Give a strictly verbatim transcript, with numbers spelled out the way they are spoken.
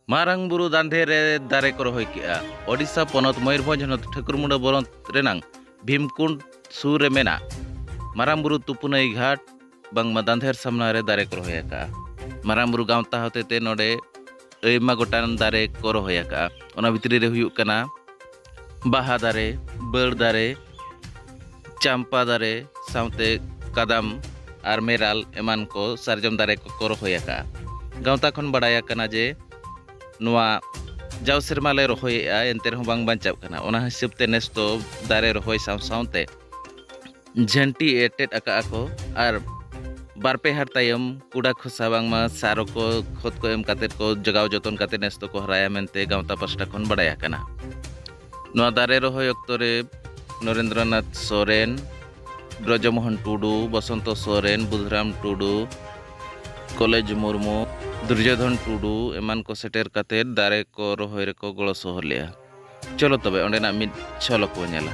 ᱢᱟᱨᱟᱝ ᱵᱩᱨᱩ ᱫᱟᱱᱫᱷᱮ ᱨᱮ ᱫᱟᱨᱮ ᱠᱚ ᱨᱚᱦᱚᱭ ᱠᱮᱜᱼᱟ᱾ ᱳᱰᱤᱥᱟ ᱯᱚᱱᱚᱛ ᱢᱚᱭᱩᱨᱵᱷᱚᱸᱡᱽ ᱦᱚᱱᱚᱛ ᱴᱷᱟᱹᱠᱩᱨᱢᱩᱸᱰᱟᱹ ᱵᱚᱱᱚᱛ ᱨᱮᱱᱟᱝ ᱵᱷᱤᱢᱠᱩᱸᱰ ᱥᱩᱨ ᱨᱮ ᱢᱮᱱᱟᱜ ᱢᱟᱨᱟᱝ ᱵᱩᱨᱩ ᱛᱩᱯᱩᱱᱟᱹᱭ ᱜᱷᱟᱴ ᱵᱟᱝᱢᱟ ᱫᱟᱱᱫᱷᱮᱨ ᱥᱟᱢᱱᱟ ᱨᱮ ᱫᱟᱨᱮ ᱠᱚ ᱨᱚᱦᱚᱭ ᱟᱠᱟᱫᱼᱟ᱾ ᱢᱟᱨᱟᱝ ᱵᱩᱨᱩ ᱜᱟᱶᱛᱟ ᱦᱚᱛᱮᱛᱮ ᱱᱚᱰᱮ ᱟᱭᱢᱟ ᱜᱚᱴᱟᱝ ᱫᱟᱨᱮ ᱠᱚ ᱨᱚᱦᱚᱭ ᱟᱠᱟᱫᱼᱟ᱾ ᱚᱱᱟ ᱵᱷᱤᱛᱨᱤ ᱨᱮ ᱦᱩᱭᱩᱜ ᱠᱟᱱᱟ ᱵᱟᱦᱟ ᱫᱟᱨᱮ, ᱵᱟᱹᱲ ᱫᱟᱨᱮ, ᱪᱟᱢᱯᱟ ᱫᱟᱨᱮ, ᱥᱟᱶᱛᱮ ᱠᱟᱫᱟᱢ ᱟᱨ ᱢᱮᱨᱟᱞ ᱮᱢᱟᱱ ᱠᱚ, ᱥᱟᱨᱡᱚᱢ ᱫᱟᱨᱮ ᱠᱚᱠᱚ ᱨᱚᱦᱚᱭ ᱟᱠᱟᱫᱼᱟ᱾ ᱜᱟᱶᱛᱟ ᱠᱷᱚᱱ ᱵᱟᱲᱟᱭ ᱟᱠᱟᱱᱟ ᱡᱮ ᱱᱚᱣᱟ ᱡᱟᱣ ᱥᱮᱨᱢᱟ ᱞᱮ ᱨᱚᱦᱚᱭᱮᱫᱼᱟ, ᱮᱱᱛᱮ ᱨᱮᱦᱚᱸ ᱵᱟᱝ ᱵᱟᱧᱪᱟᱜ ᱠᱟᱱᱟ᱾ ᱚᱱᱟ ᱦᱤᱥᱟᱹᱵ ᱛᱮ ᱱᱮᱥ ᱫᱚ ᱫᱟᱨᱮ ᱨᱚᱦᱚᱭ ᱥᱟᱶ ᱥᱟᱶᱛᱮ ᱡᱷᱟᱹᱱᱴᱤ ᱮᱴᱮᱫ ᱟᱠᱟᱫᱼᱟ ᱠᱚ ᱟᱨ ᱵᱟᱨ ᱯᱮ ᱦᱟᱴ ᱛᱟᱭᱚᱢ ᱠᱩᱰᱟ ᱠᱷᱚᱥᱟ ᱵᱟᱝᱢᱟ ᱥᱟᱨ ᱠᱚ, ᱠᱷᱚᱛ ᱠᱚ ᱮᱢ ᱠᱟᱛᱮᱫ ᱠᱚ ᱡᱚᱜᱟᱣ ᱡᱚᱛᱚᱱ ᱠᱟᱛᱮᱫ ᱱᱮᱥ ᱫᱚᱠᱚ ᱦᱟᱨᱟᱭᱟ ᱢᱮᱱᱛᱮ ᱜᱟᱶᱛᱟ ᱯᱟᱥᱴᱟ ᱠᱷᱚᱱ ᱵᱟᱲᱟᱭ ᱟᱠᱟᱱᱟ᱾ ᱱᱚᱣᱟ ᱫᱟᱨᱮ ᱨᱚᱦᱚᱭ ᱚᱠᱛᱚ ᱨᱮ ᱱᱚᱨᱮᱱᱫᱨᱚᱱᱟᱛᱷ ᱥᱚᱨᱮᱱ, ᱵᱨᱚᱡᱚᱢᱳᱦᱚᱱ ᱴᱩᱰᱩ, ᱵᱚᱥᱚᱱᱛᱚ ᱥᱚᱨᱮᱱ, ᱵᱩᱫᱷᱨᱟᱢ ᱴᱩᱰᱩ, ᱠᱚᱞᱮᱡᱽ ᱢᱩᱨᱢᱩ, ᱫᱩᱨᱡᱳᱫᱷᱚᱱ ᱴᱩᱰᱩ ᱮᱢᱟᱱ ᱠᱚ ᱥᱮᱴᱮᱨ ᱠᱟᱛᱮᱫ ᱫᱟᱨᱮ ᱠᱚ ᱨᱚᱦᱚᱭ ᱨᱮᱠᱚ ᱜᱚᱲᱚ ᱥᱚᱦᱚᱫ ᱞᱮᱫᱼᱟ᱾ ᱪᱚᱞᱚ ᱛᱚᱵᱮ ᱚᱸᱰᱮᱱᱟᱜ ᱢᱤᱫ ᱡᱷᱚᱞᱚᱠ ᱵᱚᱱ ᱧᱮᱞᱟ᱾